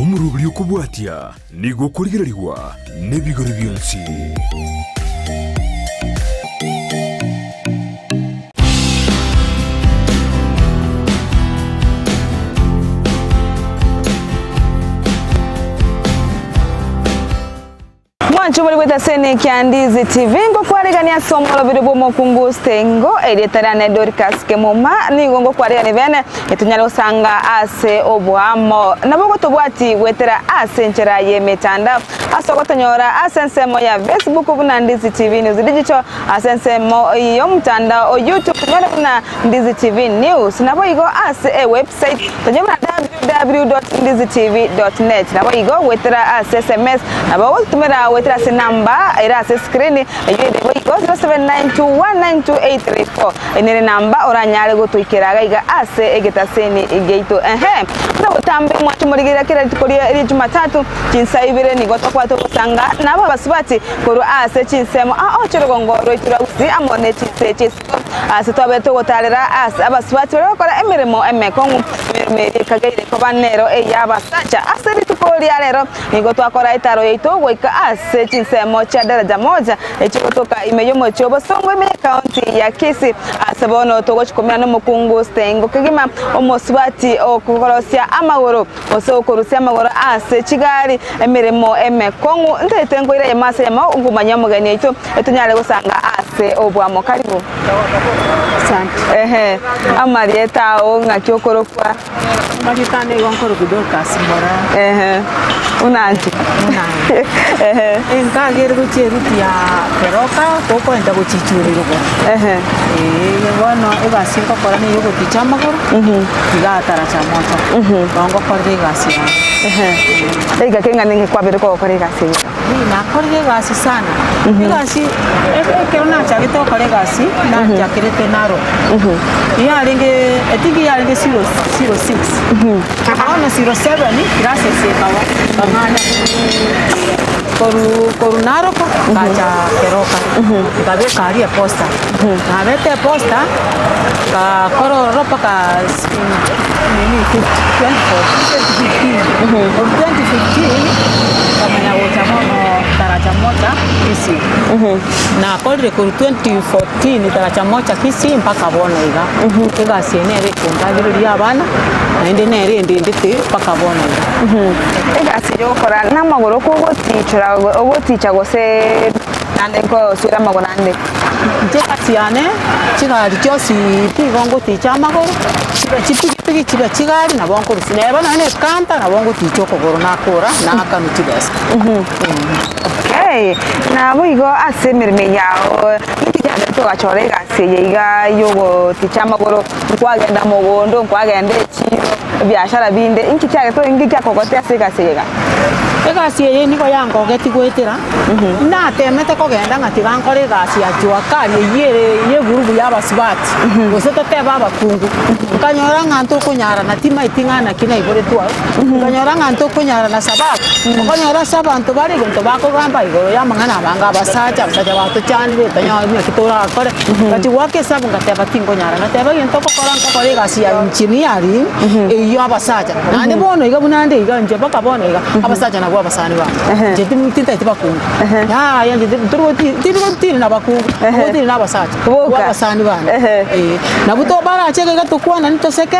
Omoroberi okobwatia nigo okorigererigwa nebigori bionsi. Mwanche bori goeta ase enekia Ndizi TV ngokwarigania ase omorobiri bw'omokungu Stengo erieta riane Dorcas Kemuma nigo ngokwarigania bene etonyare gosanga ase oboamo nabo gotobwati goetera ase enchera y'emetandao ase ogotonyora ase ensemo ya Facebook buna Ndizi TV News Digital ase ensemo y'omotandao o YouTube tonyore buna Ndizi TV News naboigo ase ewebsite tonyore buna www.ndizitv.net Naboigo goetera ase sms nabo ogotumera goetera ase enamba ere ase escreen eyio ere boigo 0792192834 Eye nere enamba oranyare gotoikera iga iga ase egetaseni giaito ehe buna botambe mwanche morigereria kera rituko rie Jumatatu chinsa ibere nigo tokwate ogosanga nabo abasubati korwa ase chinsemo ao chi'orogongo rwaito rwa Gusii amo ne chinse chi'isiko Ase twabe togotaarera ase abasubati baria bagokora emeremo emekong'u, emeremo eria ekageire koba nero ey'abasacha. Ase rituko ria rero nigo twakora etaaro yaito goika ase chinsemo chia daraja moja echigotoka ime y'omochie obosongo ime y'ekaunti ya Kisii. Ase bono togochikumera nomokungu Stengo kegima, omosubati okorosia amagoro gose okorusia amagoro ase chigari, emeremo emekong'u. Ntaete nkoira eyemo ase eyemo okomanya omogeni oito, etonyare gosanga ase oboamo. Karibu. Asante. Ehe, amarieta ao ng'aki okorokwa? Amarieta ane igo nkorokwa Dorcas Moraa. Ehe, unanche? Unanche. Ehe. Enkagere gochia eruti ya Keroka, gokoenda gochia Ichuni rogoro. Ehe. Eeh, bono egasi ngokora nigo ogoticha amagoro. Tiga ataracha moto, nabo ngokorera egasi yane. Eiga keng'ana inki kwabeire kogokora egasi eye? Ii, Nakorire egasi sana, egasi e- ekero nachagete gokora egasi, nachakerete Narok. Yarenge etiki yarenge zero zero six, bono zero seven classes ekaba, nkang'anya korwa korwa Narok ngacha Keroka, nkabeka aria eposta. Nabete eposta, ngakora ororo mpaka nini 2015. Korwa 2015, nkamanya gocha bono Taraja Moja Kisii. Nakorire korwa 2014 Taraja Moja Kisii mpaka bono iga. Egasi eye nere ekondagereria abana, naende nere endendete mpaka bono iga. Egasi eye ogokora namagoro kogotichora ogoticha gose naende nkoswera amagoro ande? Inche egasi yane, chigari chionsi pi igo ngoticha amagoro, chibe chipigipigi chibe chigari nabo nkorusia, neba nonye na ekanter nabo ngoticha okogoro nakora naakanwa chibesa. Okay, naboigo ase emeremo eye yao, ninki kiagerete ogachora egasi eye iga ya ogoticha amagoro, nkwagenda mogondo, nkwagenda echiro, ebiashara binde, inki kiagerete inki kiakogotia ase egasi eye iga? Egasi eye nigo yangogetie goetera. Nateemete kogenda ng'a tiga nkore egasi ya jua kali eyio ere y'egurubu y'abasubati, gose totebe abakungu. Nkanyora ng'a ntokonyarana timaeti ng'a naki naiboretwe agwo, nkanyora ng'a ntokonyarana sababu, okonyora ase abanto bare egento bakogamba igoro y'amang'ana abange abasacha, abasacha batochandire tonyore naki torakore. Ngachia goaka esabu ngateba tinkonyara, ngateba egento ngokora nkokora egasi ya engineering eyio abasacha. Naende bono iga buna nde iga inche mpaka bono iga, abasacha nabwo abasani bane. Inche tim- tintageti bakungu, yaya inche ti- tori tindi gotiri na bakungu, ngotiri na abasacha, Boka. abwo abasani bane, Ehe. eh. Nabwo to barache iga iga tokwanani toseke,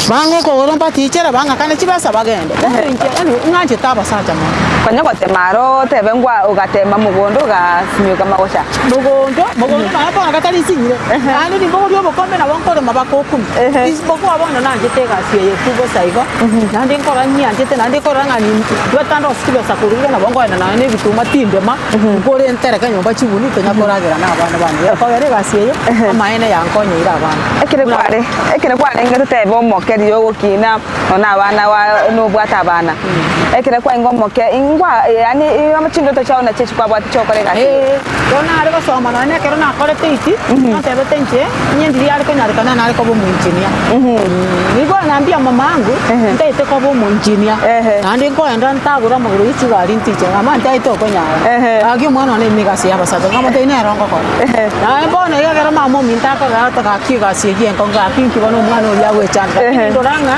bang'e okogoro mbatichere, bang'akane chibesa bagende. Bono inche yaani ng'anchete abasacha mono. Konya gotema aro otebe ngwa ogatema mogondo ogasimeka magocha. Mogondo, mogondo nonya bono gatari nsinyire, naende nimbogorie obokombe nabo nkorema baka okumia. Ehe. Isipokuwa bono nanchete egasi eye tu bosa igo, naende nkora nyianchete naende nkorora ng'a Bweka ndose chibesa korwa iga nabo nkoenda nonya na ebituma tindema, nkore ntereke nyomba chiguni tonya koragera na abana bane. Gekogera egasi eye, amaene yankonyeire abana. Ekero kware ekero kwarenge totebe omoke riria ogokina nonya na abana wa nobwate abana, ekero kwarenge omoke. Ngwa yaani chindoto chiao nachio echi kwabwate chiokora egasi eye. Ee, bono nare gosoma nonya na ekero nakorete iti, natebete inche, onye ndiri are konyarekana nare koba omoengineer. Nigo naambia mama angu, ntaete koba omoengineer, naende nkoenda ntagore amagoro ye chigari ntiche, mama ntaete okonyara. Gaki omwana one ime egasi ya abasacha, nkamotebia nero ngokora. Naye bono iga ekero mama ominto akogera ati gaki egasi eyio enkong'u gaki inki bono omwana oria agoechanda, lakini ndora ng'a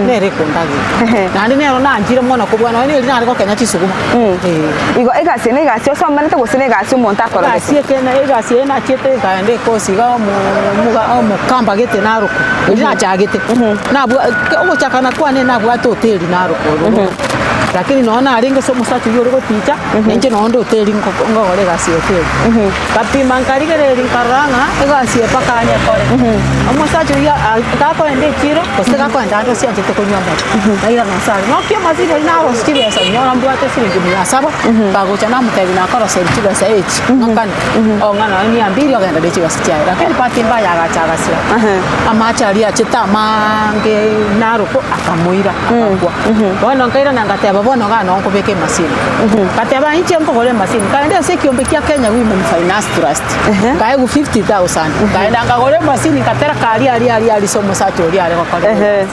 nere ekondagera. Naende nero nanchire mono kobua nonya neri nare gokenya chisuguma. Ee. Igo egasi eye negasi osomerete gose negasi omonto akororete? Egasi eke na egasi eye nachiete nkaenda ekosi iga omo omoga omokamba gete Narok, erio nachagete. Nabwa ogochakana kwane nabwate hoteli Narok ororo. Lakini nonye narenge ase omosacha oyio ore goticha, ninche nonye nde hoteli ngoko ngokora egasi ya hoteli. Nkapima nkarigereria nkarora ng'a egasi eye mpaka nyekore. Omosacha oyio gakoenda echiro gose gakoenda ande ase anchete konywa amarwa, nairana ase are. Nokia amasini aria narosia chibesa nyora mbwate siringi mia saba, nkagocha namotebia nakoroseria chibesa echi ng'akane, ong'a nonye mia mbiri ogenda ne chibesa chiaye. Lakini bahati mbaya agacha agasira, amache aria achete amaange narokwo akamoira agakwa. Bono nkairana ngateba bono igaa noo nkobeka emasini. Ngateba inche nkogora emasini, nkaenda ase ekiombe kia Kenya Women Finance Trust, nkaegwa 50,000, nkaenda nkagora emasini nkatereka aria aria aria aria ase omosacha oria are gokora egasi.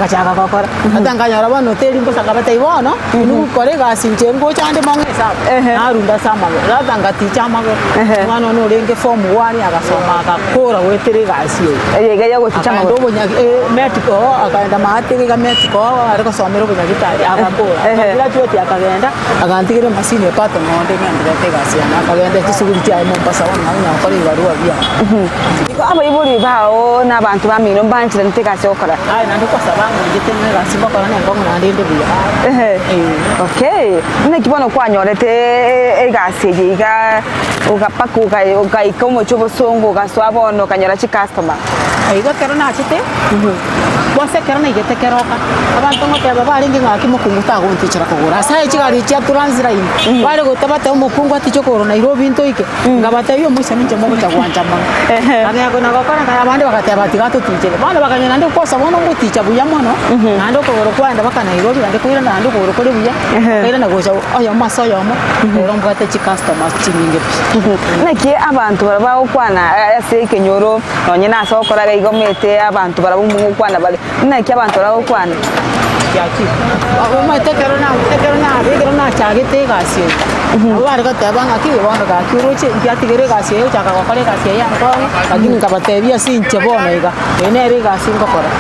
Ngachaka gokora, ata nkanyora bono teri mbosa nkabatebia bono, inwe gokora egasi inche ngocha ande mong'e esabu, narunda ase amagoro, sasa ngaticha amagoro, omwana one orenge form one agasoma agakora goetera egasi eye. Eye iga yagoticha Akaenda amagoro. obonyagi medical, akaenda maate iga medical are gosomera obonyagitari agakora, akagraduate akagenda, agantigera emasini epato nonde ng'endererete egasi yane, akagenda chisuguri chiaye Mombasa bono nabo onye gokora ebibarua biaye. Igo abaibori bao na abanto bamino mbancheranete egasi ogokora? Aye naende kwasaba ng'anchete ng'a egasi ngokora nenkong'u naende inde buya. Okay, naki bono kwanyorete egasi eye iga ogapaka ogaika omochie obosongo ogasoa bono okanyora chicustomer? Igo ekero nachete, bonsi ekero naigete keroka, abanto ngoteba barenge ng'a gaki mokungu tagontichera kogora. Ase aye chigari echi chia Transline, bare gota bateba omokungu atiche kogora Nairobi ntoike, nkabatebia omoisani inche mogocha gwancha mono. Nkagenda kona gokora nka abande bagateba tiga totichere. Bono bakanyora naende kosa bono ngoticha buya mono, naende okogoro kwaenda mpaka Nairobi naende koirana naende okogoro kore buya, nkairana gocha oyomo ase oyomo, rero mbwate chicustomers chinyinge pi. Naki abanto baria bagokwana ase ekenyoro Nonye nase ogokora iga igo omanyete abanto barabwo mogokwana bare, naki abanto baria bagokwana? Gaki, omanyete ekero na ekero nabe ekero nachagete egasi eye, nabo bare goteba ng'aki bono gaki oroche nkiatigere egasi eye ochaka gokora egasi eye yankong'u, lakini nkabatebia ase inche bono iga, eye nere egasi ngokora.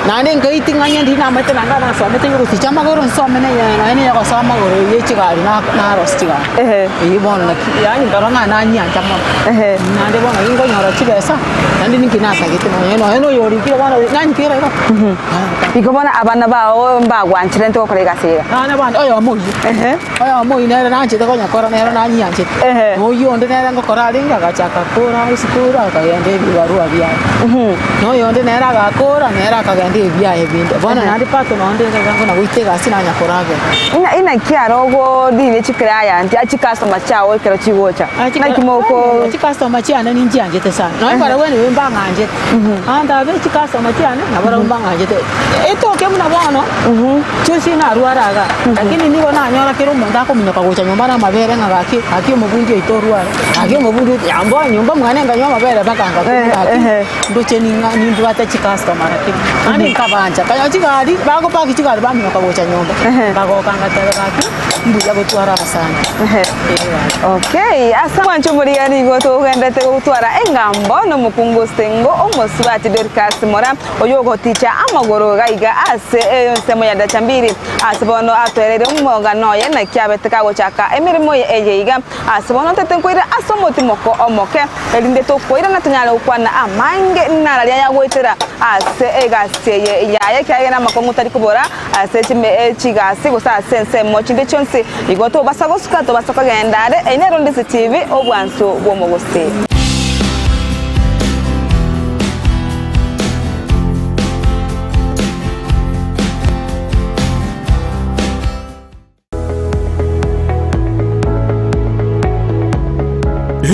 Naende nkaiting'ania ndiri namanyete naende nasomete ya ogoticha amagoro nsome na eye nonya na eyogosoa amagoro eye ya chigari na narosia chigari. Eyio bono naki yaani nkarora ng'a nanyiancha mono. Naende bono ninkonyora chibesa, naende ninki natagete nonya nonya na oyorikire bono nanyikire iga. Igo bono abana bao mbagwancherente gokora egasi eye iga? Abana bane oyomo oyio, oyomo oyio nere nanchete konyakora nere nanyianchete. Na oyio onde nere ngokora arenge agachaka kora esukuru akagenda ebibarua biaye. Na oyonde nere agakora nere akagenda ebiaye binde. Bono naende pato nonde iga iga nagoita egasi nanya koragera. Ng'a inaki aro ogodire chiclient a chicustomer chiao ekero chigocha? Naki moko. Chicustomer chiane ninchianchete sana, nonya barabwo anyway mbang'anchete, abanto aba be chicustomer chiane nabarabwo mbang'anchete. Etoke buna bono, juzi narwara igaa, lakini nigo nanyora kera omonto akominyoka gocha nyomba na amabere ng'a gaki, gaki omobundi oito orware, gaki omobundi oito, yamboa nyomba mwane nkanywa amabere mpaka ngakwa gaki. Ndoche ning'a nimbwate chicustomer lakini naende nkabancha, nkanyora chigari, bagopaki chigari baminyoka gocha nyomba, nkagoka ngateba gaki mbuya gotwara abasani. Eeh gaki. Okay, ase omwancho omoria nigo togenderete gotwara engambo nomokungu osengo omosubati Dorcas Mora oyio ogoticha amagoro iga iga ase ensemo ya Dachambiri ase bono atoereire omogano oye naki abete kagochaka emeremo eye iga ase bono ntete nkoira ase omotimoko omoke. Erinde tokoirana tonyare gokwana amange nararia ayagoetera ase egasi eye yaye, ekiagera amakong'u tari kobora ase chigasi gose ase ensemo chinde chionsi. Igo tobasa gosuka, tobasa kogenda are. Eye nero Ndisi TV, obwansu bw'omogusii.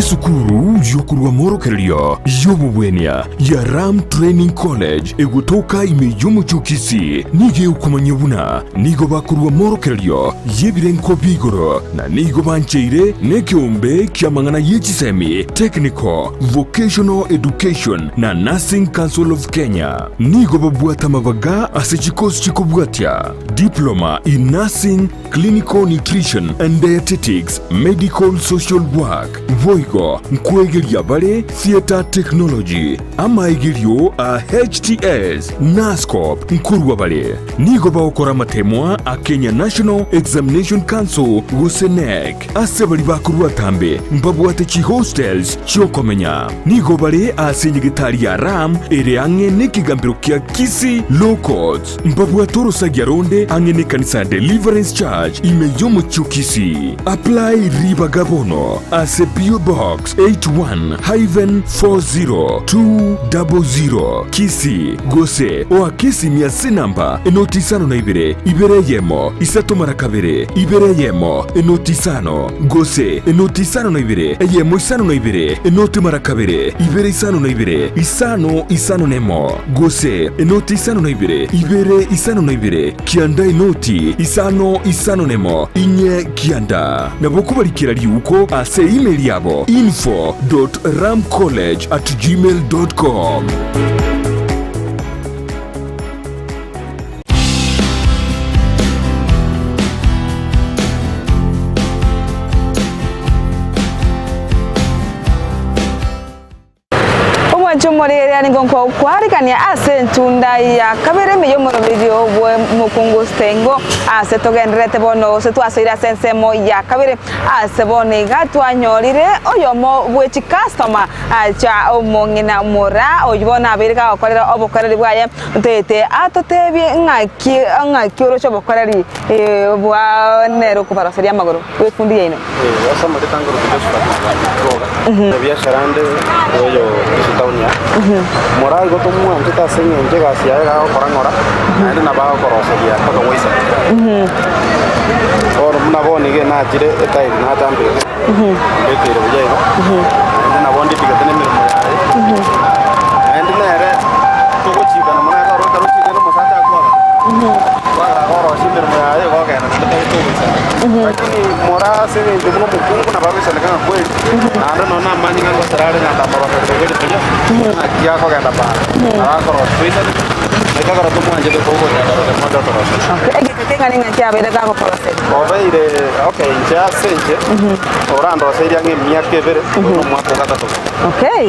Esukuru y'okorwa amorokererio y'obobwenia ya Ram Training College egotoka ime y'omochie o Kisii nigo egokomanyia buna nigo bakorwa amorokererio y'ebirengo bia igoro na nigo bancheire nekeombe ki'amang'ana ye chisemi, Technical, Vocational Education na Nursing Council of Kenya. Nigo babwate amabaga ase chikosi chikobwatia, Diploma in Nursing, Clinical Nutrition and Dietetics, Medical Social Work, boigo nkwegeria bare Theatre Technology, amaegerio a HTS, Nurse-Corp nkorwa bare. Nigo bagokora amatemwa a Kenya National Examination Council gose KNEC. Ase baria bakorwa atambe mbabwate chihostels chi'okomenya. Nigo bare ase enyegetari ya Ram ere ang'e nekegambero kia Kisii Law Courts. Mbabwate orosagia ronde ang'e nekanisa ya Deliverance Church ime y'omochie o Kisii. Apply ribaga bono ase P.O. Box 81-40200 Kisii gose oake esimi ase enamba enoti isano na ibere, ibere eyemo, isato mara kabere, ibere eyemo, enoti isano, gose enoti isano na ibere, eyemo isano na ibere, enoti mara kabere, ibere isano na ibere, isano isano nemo. Gose enoti isano na ibere, ibere isano na ibere, kianda enoti isano isano nemo, inye kianda. Nabo kobarikera riuko ase email yabo info dot ramcollege at gmail dot com. Omwancho omorigereria nigo nkokwarigania ase entunda ya kabere ime y'omoroberio bw'omokungu Stengo, ase togendererete bono gose twasoire ase ensemo ya kabere, ase bono iga twanyorire oyomo bwe chikastoma chia omong'ina Moraa, oyio bono abeire gagokorera obokoreri bwaye, ntoete atotebie ng'aki ng'aki oroche obokoreri bwa nere okobaroseria amagoro bw'efundi yaino. Ase amarieta ngoroka Joshua Boga, ebiashara ande oyo Kisii town aa, moraa igo tomwanchete ase eng'encho egasi yaye iga agokora ng'ora, naende nabo agokoroseria mpaka gwaisana. Bono buna bono iga nachire etairi natambete, mbekeire buya iga, naende nabo nditigete na emeremo yaye, naende nere togochikana mono ekero ekero ochikire na omosacha akwagara, kwagara agorosia emeremo yaye igo ogenda naende tari togoisana. Lakini more ase eng'encho buna omokungu nabo agoisaneka ng'a kweri, naende nonya namanyinga ng'a ngosera are ng'a ndamoroserie rigerio riria, ng'aki akogenda para, nabo akorosia toisane, naki ekero tomwanchete togokogenda rore moche otoroserie. Okay, egento keng'ana ng'aki abeire gagokoroseria? Obeire okay inche ase inche, orandoseirie ang'e emiaka ebere, oyo na omwaka o gatato bono. Okay,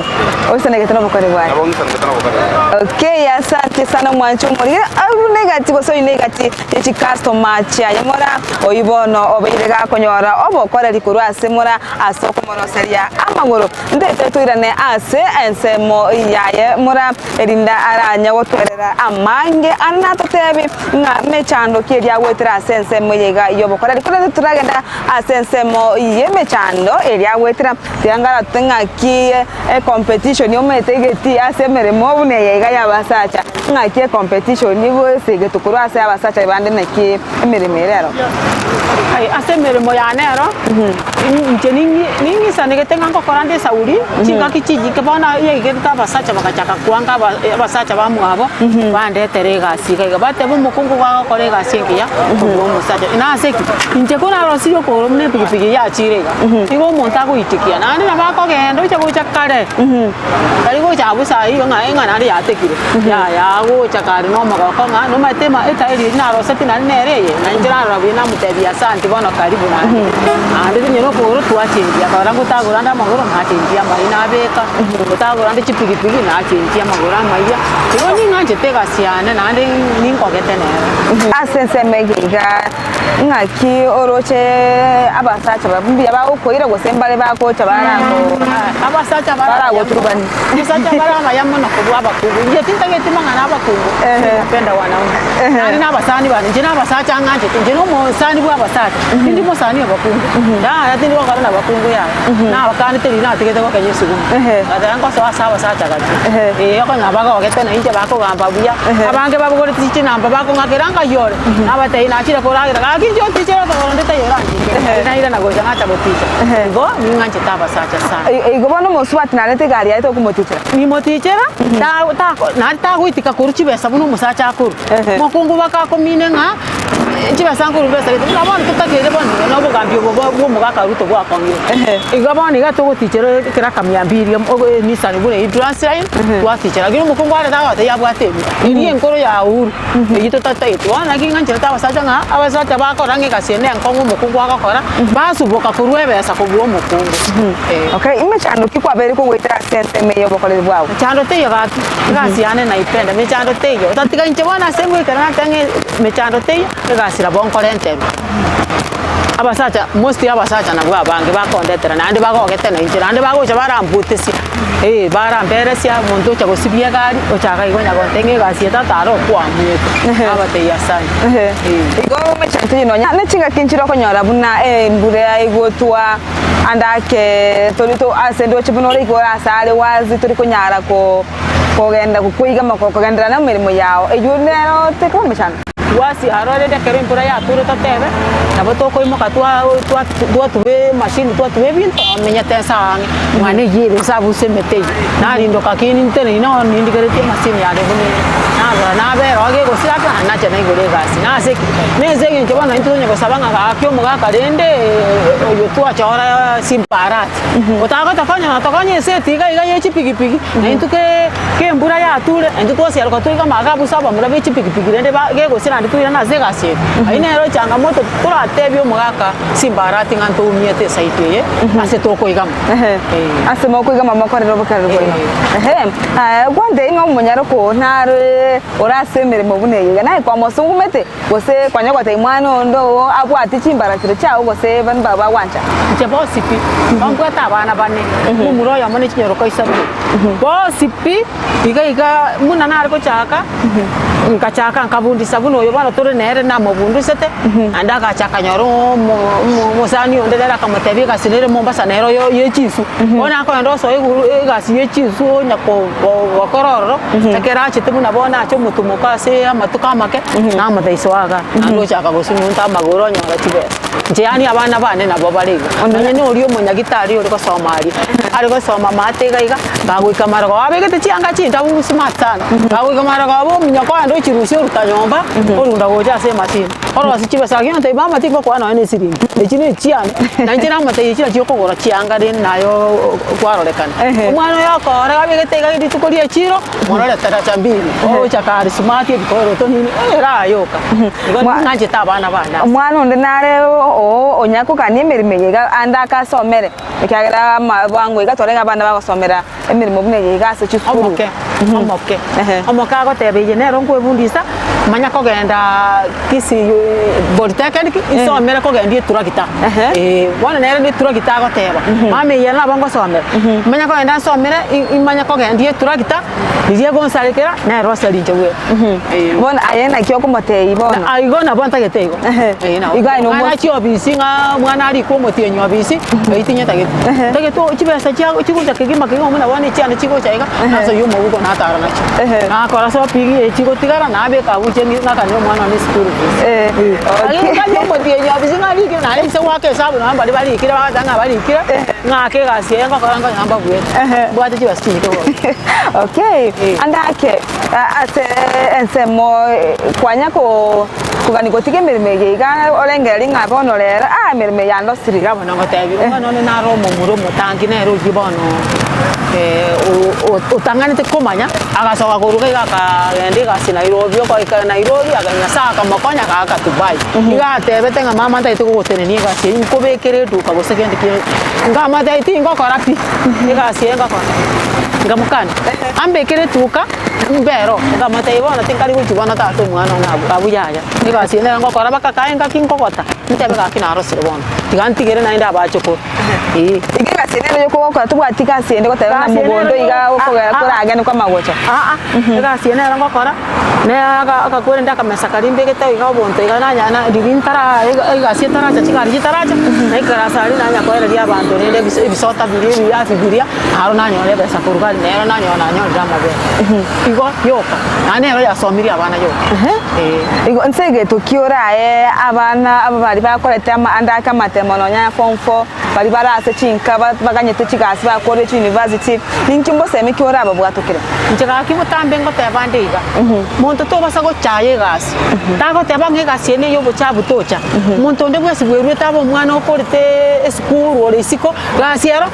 oisanegete na obokori bwaye? Nabo ng'isanegete na obokori bwaye. Okay, asante sana omwanchi omorige, abwo na egati gose oyio na egati ye chikastoma chiaye mora, oyio bono obeire gakonyora obokoreri korwa ase mora ase okomoroseria amagoro. Ntete toirane ase ensemo yaye mora, erinde aranye gotwerera amange ande natotebi ng'a mechando ki eria agoetera ase ensemo eye iga y'obokoreri. Korende toragenda ase ensemo y'emechando eria agoetera, tiga ngaratote ng'aki ecompetition omanyete egeti ase emeremo buna eye iga y'abasacha. Ng'aki ecompetition gose egeto korwa ase abasacha bande naki emeremo ere ero? Aye, ase emeremo yane ero, inche ning'i ning'isanegete ng'a ngokora nde esauri, chingaki chinyinge bono yaigete abasacha bagachaka koanga aba abasacha bamwabo, bandetere egasi iga iga, bateba omokungu iga agokora egasi engiya kobua omosacha. Nase ki? Inche korarosirie okogoro buna epikipiki yachire iga, nigo omonto agoitikia, naende nabo akogenda ocha gocha kare. Tari gocha abwo saa eyio ng'a eng'ana naende yatekire, yaya agocha kare na omogoko ng'a nomanyete ema etairi eria naroseti naende nere eye, na inche narora buya namotebia asanti bono karibu naende. Naende onye na okogoro twachengia, akarora ngotagora ande amagoro nachengia amaiyo nabeka, ngotagora ande chipigipigi nachengia amagoro amaiya, igo ning'anchete egasi yane naende ninkogete nere. Ase ensemo eye iga, Ng'aki oroche abasacha baria mbuya bagokoira gose mbare bagocha barago Abasacha baragoturubani? Abasacha bare abaya mono kobua abakungu. Inche tintageti mang'ana abakungu, napenda wanaume. Naende na abasani bane, inche na abasacha ng'anchete, inche na omosani bwa abasacha, tindi mosani o bakungu. Yaya tindi gokora na abakungu yaya. Nabakanete riria natigete gokenya esuguma. Ngateba ngosoa ase abasacha gati. Eeh okonyora bagogete na inche bakogamba buya, abange babogoreti chinamba bakong'akera nkai ore. Nabatebia nachire koragera. Gaki inche otichere otogoro onde taiyo orantichere, Ehe. nairana gocha nacha goticha. Ehe. Igo ning'anchete abasacha sana. I- Igo bono omosubati narete egari yaye tokomotichera. Nimotichera, ta- tako naende tagoitika korwa chibesa buna omosacha akorwa. Ehe. Mokungu bakakomine ng'a chibesa nkorwa besa gete, buna bono totakeire bono nonya obogambi obo bwa bwa omogaka Ruto bwakong'ire. Ehe. Igo bono iga togotichera ekero akamia mbiri enisani buna eywo Transline, twatichera. Lakini omokungu arete agotebia abwate ebi, eria enkoro ya Uhuru. Eyio totatagete. Bono naki ng'ancherete abasacha ng'a abasacha bakora ng'a egasi eye nenkong'u omokungu agokora, basuboka korwa ebesa kobua omokungu. Eh. Okay, emechando ki kwabeire kogoetera ase ensemo eye y'obokoreri bwao? Mechando teiyo gaki, egasi yane naipenda, mechando teiyo. Otatiga inche bono ase ngoikera nateba ng'a mechando teiyo, egasi nabo nkorenterwa. Abasacha, most abasacha nabwo abange bakondetera naende bagogete na inche, naende bagocha barambutesia, eh, baramberesia omonto ocha gosibia egari, ocha iga igo onya gontebia ng'a egasi eye tata aro okwamuete, nabatebia asante, eh. Igo emechando eyio nonya ne chingaki nchire okonyora buna embura egotwa ande ake tori to ase ndoche buna ore igo ase are wazi tori konyara ko kogenda koiga amagoko kogenderera na emeremo yao, eyio nero tekoba emechando. Gwasi aro rende ekero embura yature totebe, nabo tokoimoka twa twa twatuba emashini twatuba ebinto omenyete nse ang'e, mwane eywo ere nse abuse emete eywo. Narindoka ki ntenene nonya nindigeretie emashini yane buna ere, narora nabera oo gegosira ake naende nacha naigora egasi. Nase ki? Nase eng'encho bono intwe tonya gosaba ng'a gaki omogaka rende oyo twachora simba arati, otagotokonya notokonye ense eti iga iga ye chipigipigi, na intwe ke. K'embura yature, intwe twasiaroka toika amaaga abusa abamura be chipigipigi rende ba gegosira naende toirane ase egasi eye. Ayio nero echangamoto toratebie omogaka Simbarati ng'a ntoumiete esaito eye ase tokoigama. Ehe. Eh. Ase mokoigama mokorere obokerero bwaino. Eh. Ehe. Aye gwantebia ng'a omonyaroko oo nare ore ase emeremo buna eye iga, naye kwamosungumete gose kwanya gotebia mwana onde oo abwate chimbaratero chiao gose bande mbabo bagwancha? Inche bonsi pi, mbabwate abana bane, omomura oyomo ne chinyoroko isato. Bonsi pi, iga iga buna nare gochaka, nkachaka nkabundisa buna oyo bono tore nere namobundusete, naende agacha akanyora omo omo omosani onde nere akamotebia egasi nere Mombasa nere oyo ye chinsu. Bono akogenda osoa eguru egasi ye chinsu onya ko ko gokora ororo, ekero achete buna bono ache omotumoka ase amatuko amake, namotebia soa igaa, naende ochaka gosunyunta amagoro onyora chibesa. Inche yaani abana bane nabo bare iga, nonye na oria omonyagitari ore gosoma aria, are gosoma maate iga iga, kagoika marogoba abegete chianga chindabu smart sana, kagoika marogoba ominyoka ogenda ochirusia oruta nyomba, orunda gocha ase emachine, orosie chibesa lakini ontebia mama tingokoa nonye na esiringi, echi na echiane, na inche namotebia echi nachio okogora chianga rende naye kwarorekana. Omwana oyo okora abegete iga rituko ria echiro, morore taracha mbili, ogocha kare smart ebikoroto nini, eraha yoka. Igo Mwa- ng'anchete abana bane ase. Omwana onde nare oo onya kogania emeremo eye iga ande akasomere, ekiagera ama bwango iga tore ng'a abana bagosomera emeremo buna eye iga ase chisukuru. Omoke, omoke, Ehe. omoke agoteba eye nero nkoebundisa, manya kogenda Kisii Polytechnic, nsomere kogendia etractor. Ehe. Eh, bono nere ne etractor agoteba, mama eye nabo ngosomera, manya kogenda nsomere i- imanye kogendia etractor, riria egonsarekera, nere oseri inche bweka. Eh. Bono aye naki okomotebia bono? Ah, igo nabo ntagete igo. Ehe. Eh, nabo. Igo aye nomo- Mwana achie obisi ng'a omwana arikwe omotienyi obisi, eyio tinyetagete. Ehe. Ntagete o- chibesa chia chigocha kegima kegima buna bono echiane chigocha iga, nase oywo omobuko natara nachio. Ehe. Nakora shopping eye chigotigara, nabeka abwo inche ng'i ng'akanere omwana one eschool fees. Eh, Lakini okay. kanya omotienyi obisi ng'a arikire naende inse goaka esabu nonye mbaria barikire bagoteba ng'a barikire, ng'ake egasi eye ngokora nkonya mbabuete. Ehe. Mbwate chibesa chinyinge bono. Okay, Eh. ande ake ase ensemo kwanya kogania gotiga emeremo eye iga orengererie ng'a bono rero ah emeremo eye yandosirie. Iga bono ngotebia, omwana one nare omomura omotangi nere oyio bono otang'anete komanya, agasoka korwa iga iga akagenda egasi Nairobi, okoika Nairobi aka Nyasaye akamokonya agaaka Dubai. Iga atebete ng'a mama ntagete kogotenenia egasi eyio nkobekere eduka gose kende kende, nkamotebia tingokora pi, egasi eye ngokora, nkamokania, ambekere etuka. Mbero, nkamotebia bono tinkari gochia bono tata omwana one abwo abwo yaya, egasi eye nere ngokora mpaka kae ngaki nkogota, ntebe gaki narosire bono, tiga ntigere naende abachokoro, eh. Iga egasi. Egasi eye nere yokogokora tobwati gasi ende goteba ng'a Egasi eye mogondo nere iga yo- okogera ah, ah. koragende kwa amagocho. Aa, egasi eye nere ngokora, ne aga agakwerende akamesa karia mbegete iga obonto iga nanya na riria ntara ega egasi etaracha chigari chitaracha, naikarasa aria nanya koereria abanto rende ebis ebisota biria ebiafi biria, aro nanyora ebesa korwa gari nero nanyora nanyorire amabere. Igo yoka, naende nero yasomirie abana yoka, eh. Igo nse egeto ki orae abana aba baria bakorete ama ande ake amatemo nonya form four, baria bare ase chinka ba baganyete chigasi bakorire chiuniversity, ninki mbosemi ki orababwatokere? Inche gaki botambe ngoteba nde iga, monto tobasa gochaya egasi, tagoteba ng'a egasi eye neye obochafu tocha, monto onde bwensi bweruete abe omwana okorete esukuru ore isiko, gasi ero,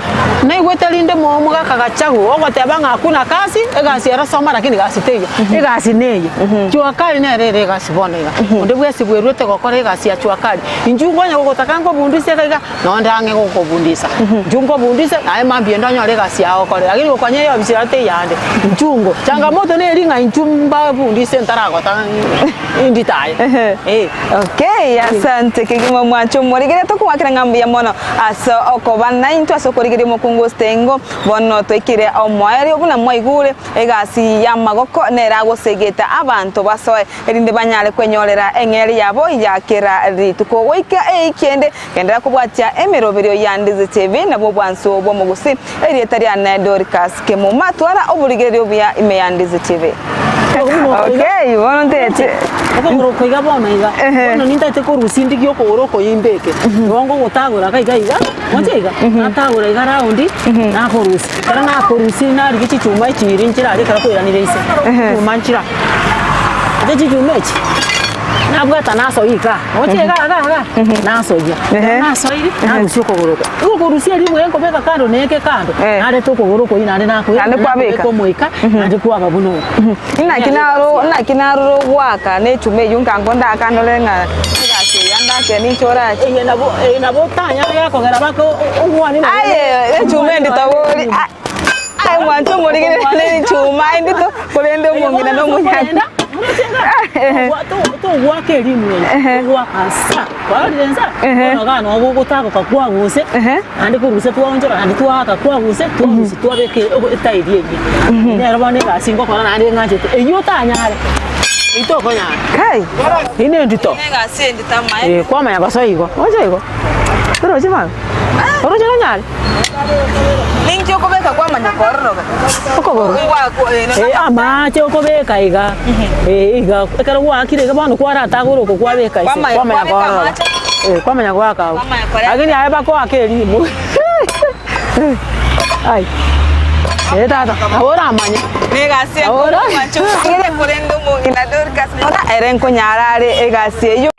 naigwete rinde mo omogaka Gachagua ogoteba ng'a hakuna kazi, egasi ero soma lakini gasi teiyo, egasi neye. Jua kali nere ere egasi bono iga, onde bwensi bweruete gokora egasi ya jua kali, inchuo nkonya gogotaka nkobundise iga iga, Nonde ang'e gokobundisa, inchuo nkobundise, naye mambia ende onyore egasi yao okore. Lakini gokonya eyobisi ero teiyo ande, inchuo ngo. Changamoto neri ng'a inchuo mbabundise ntaragota nditaye. Eh. Okay, asante kegima mwanche omorigereria tokogwakera ng'a mbuya mono ase okoba naintwe ase okorigereria omokungu Ostengo. Bono twaikire omoerio buna mwaigure egasi y'amagoko nere agosegeta abanto basoe erinde banyare kwenyorera eng'eria yabo ya kera rituko. Goika eiki ende, genderera kobwatia emeroberio ya Ndizi TV nabwo obwansu bw'omogusii. Erieta riane Dorcas Kemuma, twara oborigereria obuya ime ya Ndizi TV. Okay, bono ntete. Okogoro oko iga bono iga, bono nintagete korusia ndigie okogoro okoyia imbeke, igo ngogotagora iga iga iga, moche iga, natagora iga round, nakorusia, ekero nakorusia narigia chichuma echi iri nchiraria ekero kwairanire inse, chichuma nchira. Inche chichuma echi, nabwata nasoyia igaa, roche iga iga iga, nasoyia. Ekero nasoirie, narusia okogoro oko. Igo okorusia erio buya nkobeka kando na eke kando, Eh. nareta okogoro okoyia naende nakoira, Naende kwabeka. nakobeka omoika, naende kwaba buna oko. Naki naro naki narora ogoaka na echuma eyio nkango ndakandore ng'a egasi eye ndake ninche orache. Eye nabo eye nabo otanyare gekogera baka ogwane nonye Aye echuma endito bori. Aye mwanche omorigereria nechuma endito korende omong'ina na omonyanya. Togoaka erimu eye, ogoaka nsa, kwarorire nsa, bono iga nabo ogotagoka kwaguse, naende korusia twaonchora naende twaaka kwaguse, twarusia twabeka etairi eria. Nero bono egasi ngokora naende ng'anchete, eyio otanyare, eyio tokonyara. Kai! Eyio nendito. Negasi endito amaene. Eh, kwamanya gosoa igo, oche igo, oroche bono, oroche nonyare. Ninki okobeka kwamanya kororoka? Okogoro. Ngwako- Eh, amache okobeka iga eh, iga ekero gwaakire iga bono kwaratagora oko kwabeka ise Kwamanya- kwamanya kwabeka kororoka amache. Eh, kwamanya goaka agwo Kwamanya koreta. lakini aye bakoaka erimo ai eh tata nabo oramanye Negasi Ora. enkongu mwanche omorigereria korende omong'ina Dorcas ere nkonyara are egasi eyio.